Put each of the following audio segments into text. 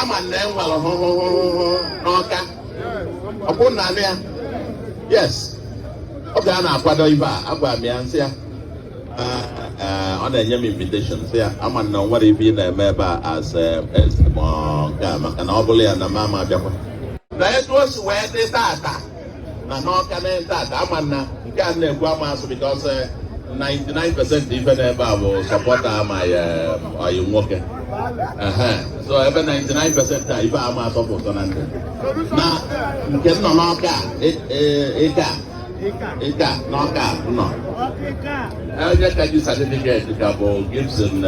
Ama na enwere hụhụhụhụ n'Ọka. Ọkwụ na anụ ya. Yes, oge a na-akwado ibe a, agwara m ya, nsị ya, ọ na-enye m invitation, sị ya ama na o nwere ife ị na-eme ebe a as ma nke a, maka na ọ bụrụ ya na m ama abịakwa. Na etu o si wee dị tata na n'Ọka na tata, ama na nke a na-ekwu ama asụ, because 99% ife n'ebe a bụ supporter ma ọyị nwoke. So ebe 99% a, ife ama asọpụ ụtọ na ndị na nke m nọ n'Ọka ịka ịka n'Ọka nọ. Onye ka ji certificate ka bụ Gibson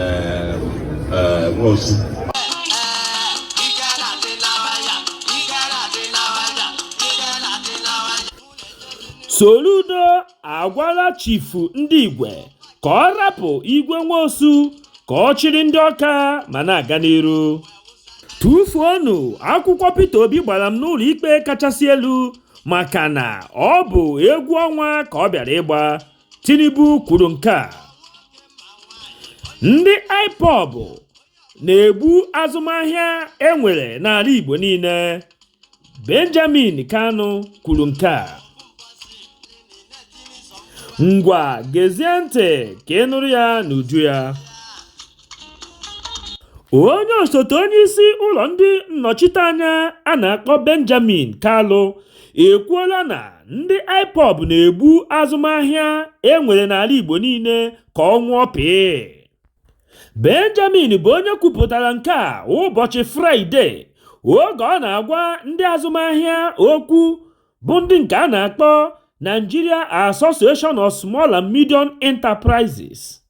Nwosu. Soludo agwala Chifu ndị Igwe ka ọ rapụ Igwe Nwosu ka ọ chịrị ndị Ọka ma na-aga n'iru. Tụfuonụ akwụkwọ Peter Obi gbara m n'ụlọ ikpe kachasị elu maka na ọ bụ egwu ọnwa ka ọ bịara ịgba. Tinubu kwuru nke a. Ndị IPOB na-egbu azụmahịa e nwere n'ala Igbo niile. Benjamin Kanu kwuru nke a. Ngwa, gezie ntị ka ị nụrụ ya n'uju ya. Onye osote onye isi ụlọ ndị nnọchiteanya a na-akpọ Benjamin Kalu ekwuola na ndị IPOB na-egbu azụmahịa e nwere n'ala Igbo niile ka ọ nwụọ pịị. Benjamin bụ onye kwupụtara nke a ụbọchị Fraịde oge ọ na-agwa ndị azụmahịa okwu, bụ ndị nke a na-akpọ Nigeria Association of Small and Medium Enterprises.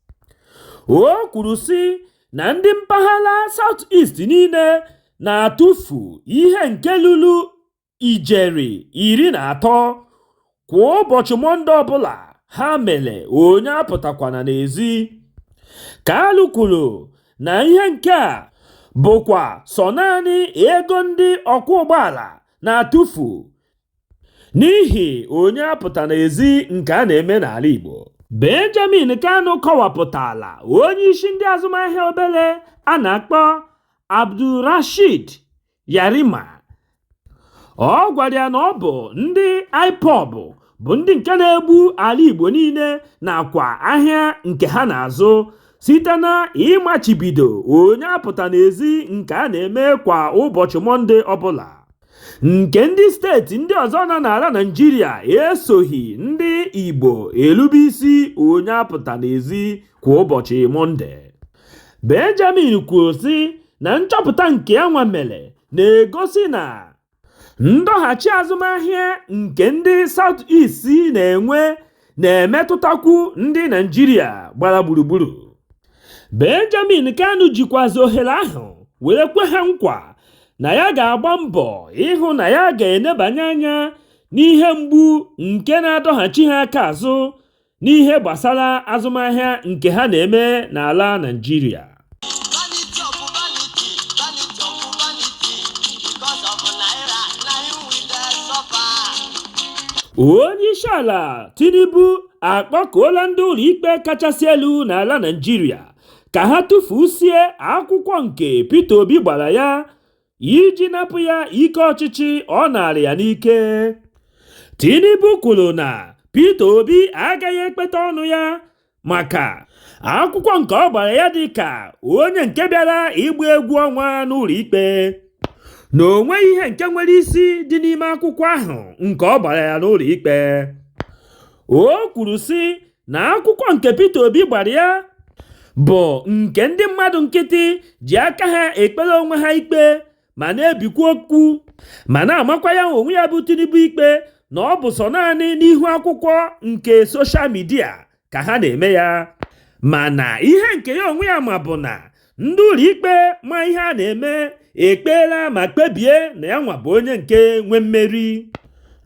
O kwuru sị na ndị mpaghara South East niile na-atụfu ihe nke lulu ijeri 13 kwa ụbọchị Mọnde ọbụla ha mere onye apụtakwana n'ezi. Kalu kwuru na ihe nke a bụkwa sọ naanị ego ndị ọkwọ ụgbọala na-atụfu n'ihi onye apụta n'ezi nke a na-eme n'ala Igbo. Benjamin Kanu kọwapụtala onye isi ndị azụmahịa obere a na-akpọ Abdulrasheed Yarima. Ọ gwara ya na ọ bụ ndị IPOB bụ ndị nke na-egbu ala Igbo niile nakwa ahịa nke ha na-azụ site na ịmachibido onye apụta n'ezi nke a na-eme kwa ụbọchị Mọnde ọbụla, nke ndị steeti ndị ọzọ nọ n'ala Naịjirịa esoghị ndị Igbo elube isi onye apụta n'ezi kwa ụbọchị Mọnde. Benjamin kwuru sị na nchọpụta nke ya nwa mere na-egosi na ndọghachi azụmahịa nke ndị South East na-enwe na-emetụtakwu ndị Naịjirịa gbara gburugburu. Benjamin Kanu jikwazi ohere ahụ were kwe ha nkwa na ya ga-agba mbọ ịhụ na ya ga-enebanye anya n'ihe mgbu nke na-adọghachi ha aka azụ n'ihe gbasara azụmahịa nke ha na-eme n'ala Naịjirịa. Vanity of vanity, vanity of vanity, because of naira, na him we dey suffer. Onye isi ala Tinubu akpọkuola ndị ụlọ ikpe kachasị elu n'ala Naịjirịa ka ha tụfusie akwụkwọ nke Peter Obi gbara ya iji napụ ya ike ọchịchị ọ nara ya n'ike. Tinubu kwuru na Peter Obi agaghị ekpeta ọnụ ya maka akwụkwọ nke ọ gbara ya dị ka onye nke bịara ịgba egwu ọnwa n'ụlọ ikpe, na o nweghị ihe nke nwere isi dị n'ime akwụkwọ ahụ nke ọ gbara ya n'ụlọ ikpe. O kwuru sị na akwụkwọ nke Peter Obi gbara ya bụ nke ndị mmadụ nkịtị ji aka ha ekpere onwe ha ikpe ma na-ebikwa okwu ma na-amakwa ya onwe ya bụ Tinubu ikpe, na ọ bụ sọ naanị n'ihu akwụkwọ nke social media ka ha na-eme ya, mana ihe nke ya onwe ya ma bụ na ndị ụlọ ikpe ma ihe a na-eme ekpeela ma kpebie na ya nwa bụ onye nke nwe mmeri,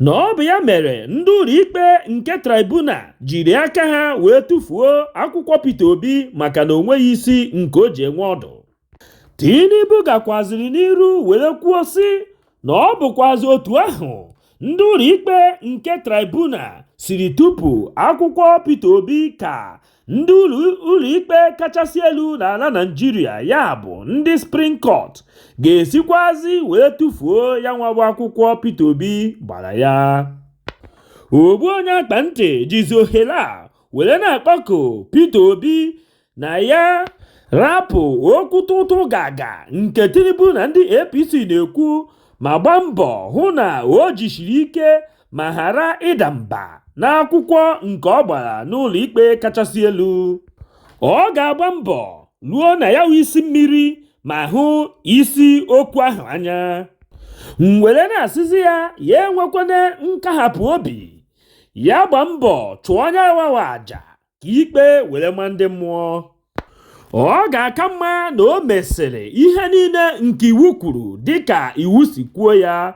na ọ bụ ya mere ndị ụlọ ikpe nke tribunal jiri aka ha wee tụfuo akwụkwọ Peter Obi maka na o nweghị isi nke o ji enwe ọdụ. Tinubu gakwaziri n'iru were kwuo sị na ọ bụkwazi otu ahụ ndị ụlọ ikpe nke tribunal siri tupu akwụkwọ Peter Obi ka Ndị ụlọikpe kachasị elu n'ala Naịjirịa, ya bụ ndị Supreme Court, ga-esikwazi wee tụfuo ya nwabụ akwụkwọ Peter Obi gbara ya. Ogbu onye akpa ntị jizi ohere a were na-akpọku Peter Obi na ya rapụ okwu tụtụ gaga nke Tinubu na ndị APC na-ekwu, ma gbaa mbọ hụ na o jisiri ike ma ghara ịda mba n'akwụkwọ nke ọ gbara n'ụlọ ikpe kachasị elu. Ọ ga-agba mbọ ruo na ya wụ isi mmiri ma hụ isi okwu ahụ anya. M were na-asịzi ya, ya enwekwana nkahapụ obi, ya gba mbọ chụọ onye awawa aja ka ikpe were ma ndị mmụọ. Ọ ga-aka mma na o mesịrị ihe niile nke iwu kwuru dịka iwu si kwuo ya.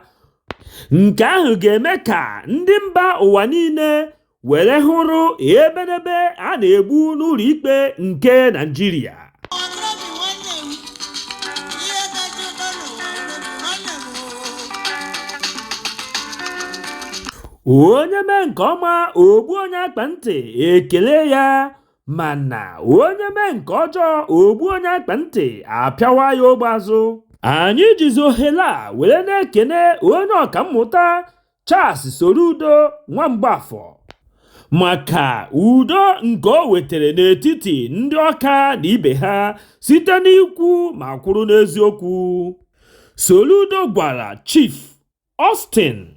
Nke ahụ ga-eme ka ndị mba ụwa niile were hụrụ ebenebe a na-egbu n'ụlọ ikpe nke Naịjirịa. Obi nwanne m, ihe kacha ụtọ n'ụwa bụ nwanne m oo. Onye mee nke ọma, ogbu onye akpa ntị ekele ya, mana onye mee nke ọjọọ, ogbu onye akpa ntị apịawa ya ogbe azụ. Anyị jizi ohere a were na-ekene onye ọkammụta Charles Soludo Nwamgbafọ maka udo nke o wetara n'etiti ndị Ọka na ibe ha site n'ikwu ma kwuru n'eziokwu. Soludo gwara Chief Austin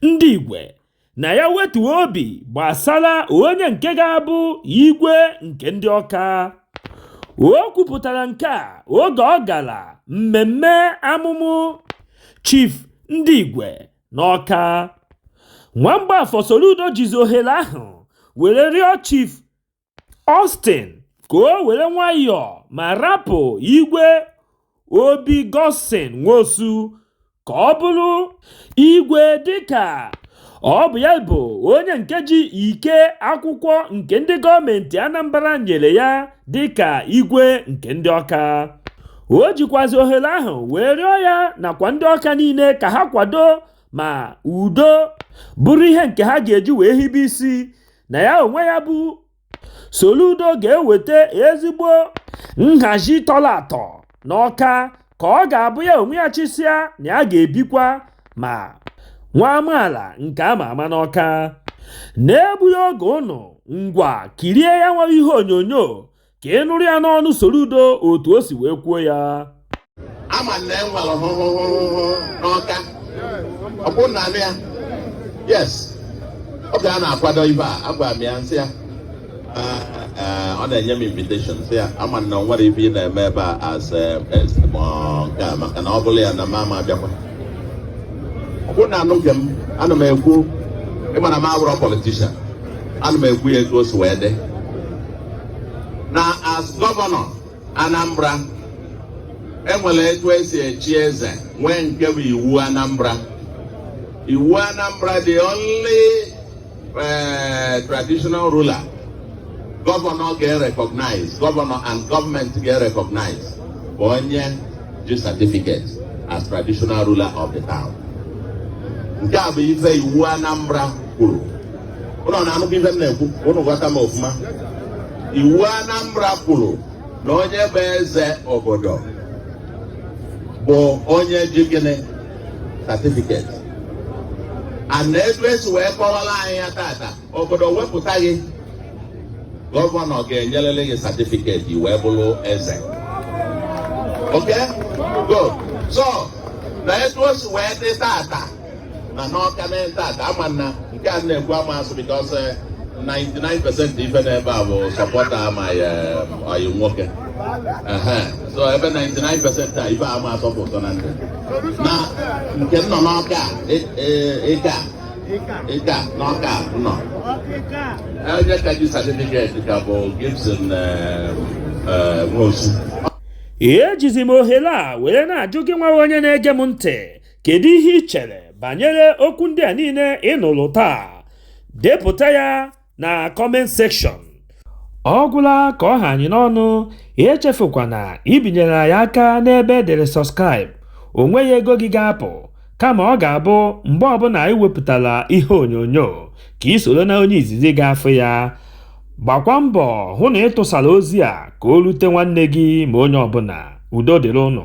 Ndị Igwe na ya wetuo obi gbasara onye nke ga-abụ igwe nke ndị Ọka. O kwupụtara nke a oge ọ gara mmemme amụmụ Chief Ndị Igwe n'Ọka. Nwamgbafọ Soludo jizi ohere ahụ were rịọ Chief Austin ka o were nwayọọ ma rapụ Igwe Obi Godson Nwosu ka ọ bụrụ igwe, dịka ọ bụ ya bụ onye nke ji ike akwụkwọ nke ndị gọọmenti Anambra nyere ya dịka igwe nke ndị Ọka. O jikwazi ohere ahụ wee rịọ ya nakwa ndị Ọka niile ka ha kwado ma udo bụrụ ihe nke ha ga-eji wee hibe isi, na ya onwe ya bụ Soludo ga-eweta ezigbo nhazi tọrọ atọ n'Ọka, ka ọ ga-abụ ya onwe ya chịsịa na ya ga-ebikwa ma nwa amaala nke ama ama n'Ọka. Na-egbughị oge ụnụ, ngwa, kirie ya nwere ihe onyonyo ka ị nụrụ ya n'ọnụ Soludo otu o si wee kwuo ya. Ama na enwere hụhụhụhụ n'Ọka. Ọ bụrụ na anụ ya, yes, oge a na-akwado ibe a, agwara m ya, nsị ya ọ na-enye m invitation, sị ya ama na o nwere ife ị na-eme ebe a as ma nke a, maka na ọ bụrụ ya na m ama abịakwa. Ọ bụrụ na anụ nke m, ana m ekwu, ịma na m abụrọ politician, ana m ekwu ya etu o si wee dị na as governor Anambra, enwere etu esi echi eze, nwee nke bụ iwu Anambra. Iwu Anambra, the only traditional ruler governor ga-recognize, governor and gọọmenti ga-recognize, bụ onye ji certificate as traditional ruler of the town. Nke a bụ ife iwu Anambra kwuru. Ụnụ na-anụkwa ife m na-ekwu? Ụnụ ghọta m ofụma. Iwu Anambra kwuru na onye bụ eze obodo bụ onye ji gịnị? Certificate. And etu esi wee kọwara anyị ya tata, obodo wepụta gị, governor ga-enyerịrị gị certificate wee bụrụ eze. Okay, good. So na etu o si wee dị tata na n'Ọka mee tata, ama na nke a na-ekwu ama asụ, because 99% ife n'ebe a bụ supporter ma ọyị nwoke. So ebe 99% a ife ama asọpụ ụtọ na ndị na nke nọ n'Ọka, ịka ịka n'Ọka nọ, onye ka ji certificate ka bụ Gibson Nwosu. Ejizi m ohere a were na-ajụ gị nwa onye na-ege m ntị, kedu ihe ị chere banyere okwu ndị a niile ị nụrụ taa? Depụta ya na comment section. Ọ gwụla ka ọ ha anyị n'ọnụ. Echefukwana ibinyere anyị aka n'ebe edere subscribe. O nweghị ego gị ga-apụ, kama ọ ga-abụ mgbe ọbụla anyị wepụtara ihe onyonyo ka ị soro na onye izizi ga-afụ ya. Gbakwa mbọ hụ na ị tụsara ozi a ka o rute nwanne gị ma onye ọbụla. Udo dịrị ụnụ.